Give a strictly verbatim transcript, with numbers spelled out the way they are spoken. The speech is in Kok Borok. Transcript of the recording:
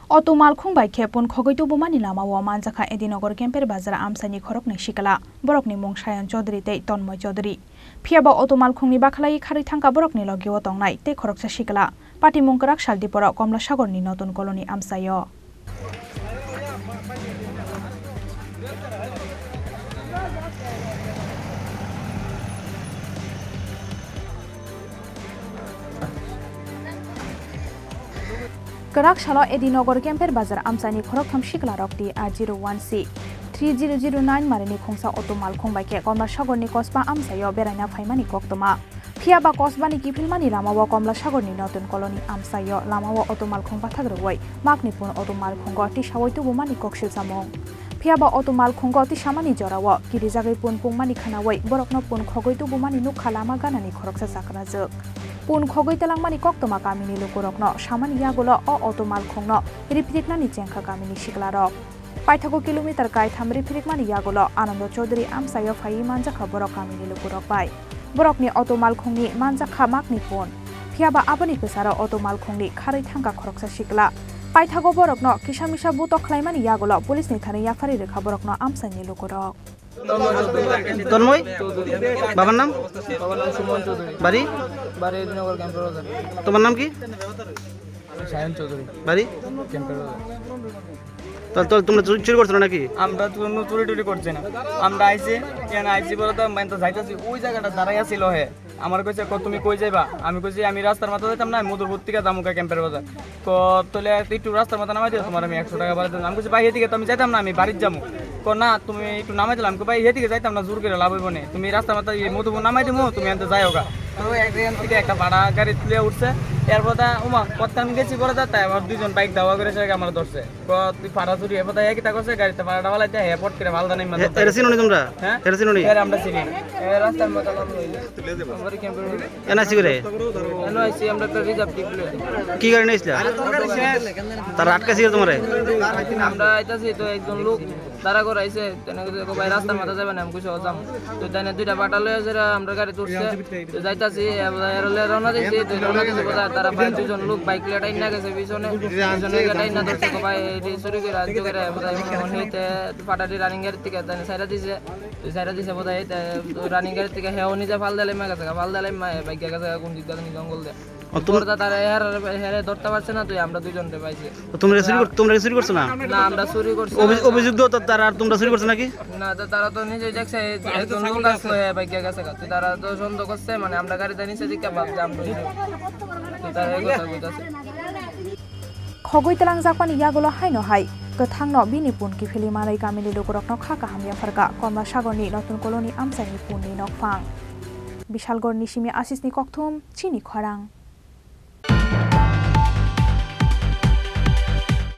Auto malkhung bai khe pun khogwi tubumani lamao manjakha Edinagar Kemper Bazar amchaini khoroknwi sikla, borokni mung Sayan Chaudhary tei Tonmoy Chaudhary. Phiyaba auto malkhungni bakhlai kharwi thangkha borokni logio tongnai tei khoroksa sikla. Patimung kwrak sal diporo Komla Sagorni Notun Colony amchaio. Kwrak salo Edinagar Kemper Bazar amchaini khoroktham siklarok T R zero one C three zero zero nine marini khungsa auto malkhung bai khe Komla Sagorni kosba amchaio beraina phaimani koktwma. Phiyaba kosbani kiphilmani lamao Komla Sagorni Notun Colony amchaio lamao auto malkhung bathak rwui makni pun auto malkhungo tisaui tubumani koksil samung. Phiyaba auto malkhungo tisamani jorao kirijagwi pun pungmani khwnaui borokno pun khogwi tubumani nukha lama ganani khoroksa chakrajwk. Pun khogwi twlangmani koktwma kamini lukurokno samani yagulo o auto malkhungno riphiriknani chengkha kamini siklarok. Paithago kilometer kaitham riphirikmani yagulo Anando Chaudhary amchaio phaiwi manjakha borok kamini lukurok bai. Borokni auto malkhungni manjakha makni pun. Phiyaba aboni kwcharo auto malkhungni kharwi thangkha khoroksa sikla. Paithago borokno kisa misa butok khlaimani yagulo police ni thani yaphari rwkha borokno amchaini lukurok. Tanmoy? বাবার নাম? বাবার নাম সুমন চৌধুরী। বাড়ি? বাড়ি নগর ক্যাম্পের বাজার। তোমার নাম কি? সায়ন চৌধুরী। বাড়ি? ক্যাম্পের বাজার। তাহলে, তাহলে তোমরা চুরি, চুরি করছো না নাকি? আমরা তো কোনো চুরি টুরি করছি না। আমরা আইছি, এখানে আইছি বলে তো মানে তো যাইতেছি, ওই জায়গাটা দাঁড়াই আছিল হে। আমার কইছে, "ক-, তুমি কই যাইবা?" আমি কইছি, "আমি রাস্তার মাথা যাইতাম না, আমি মধুপুর থেকে যামুগা ক্যাম্পের বাজার।" ক-, "তাহলে একটু রাস্তার মাথা নামাই দিও, তোমার আমি একশো টাকা ভাড়া দিলাম।" আমি কইছি, "ভাই, এদিকে তো আমি যাইতাম না, আমি বাড়ির যামু।" ক-, "না, তুমি একটু নামাই দিলাম।" আমি কই, "ভাই, এদিকে যাইতাম না, জোর করে লাভ হইব না, তুমি রাস্তার মাথা এই মধুপুর নামাই দিমু, তুমি আনতে যাই হোগা।" তো এক জায়গা থেকে একটা ভাড়া গাড়ি তুলে উঠছে, এরপর দা, ওমা, কত আমি গেছি বলে দা, তাই আবার দুইজন বাইক দাওয়া করে সে আমার ধরছে। ক-, তুই ফাটা চুরি, এবার তাই কিতা করছে, গাড়িতে ফাটা ফালাইতে, হে পট করে ফালদা নাই মাথায়। এরা চিনো নি তোমরা? হ্যাঁ? এরা চিনো নি? এরা আমরা চিনি। এ রাস্তার মতো নাম লইলে। আমার ক্যাম্পের মধ্যে। এন আইসি করে? এন আইসি আমরা একটা রিজার্ভ টিপ লই। কি গাড়ি নিয়েছিলা? তারা আটকাছিল তোমারে? আমরা আইতাছি তো একজন লোক তারা করে আইছে, তেনে করে কো ভাই রাস্তার মাথা যাবে না, আমি কিছু যাম। তো তাই না দুইটা বাটা লয়ে যারা আমরা গাড়ি তুলছে। তো যাইতাছি, এবার এর হলে রওনা দিছি, তো রওনা দিছি বোধহয় তারা ভাই দুজন লোক বাইক লইয়া টাইনা গেছে পিছনে, পিছনে গিয়া টাইনা ধরছে, তো ভাই এটি চুরি করে আনতে করে বোধহয় মনে হইতে ফাটাটি রানিং গাড়ি থেকে তাই সাইডা দিছে, তো সাইডা দিছে বোধহয় এতে রানিং গাড়ি থেকে হেও নিজে ফাল দিলে মা গেছে, ফাল দিলে মা বাইক গেছে কোন দিক দিয়ে জঙ্গল দিয়ে। ও, তুমি পরে তো তারা হেরে, হেরে ধরতে পারছে না, তুই আমরা দুজনরে পাইছি। তো তোমরা চুরি কর-, তোমরা চুরি করছো না? না, আমরা চুরি করছি না। অভি-, অভিযোগ দাও তো তারা আর তোমরা চুরি করছো নাকি? না, তো তারা তো নিজেই দেখছে, একজন লোক আসলো, হ্যাঁ, বাইকে গেছে গা। তো তারা তো সন্দেহ করছে, মানে, আমরা গাড়িতে নিচে দিকে ভাবছে, আমরা তো তারা এই কথা কইতাছে। Khogwi twlangjakmani yagulo haino hai kwthangno bini pun kiphilwi manwi kamini lukurokno kha kaham yapharkha Komla Sagorni Notun Colony amchaini punni nokphang. Bishalgarhni simi Asisni kokthum, chini khorang.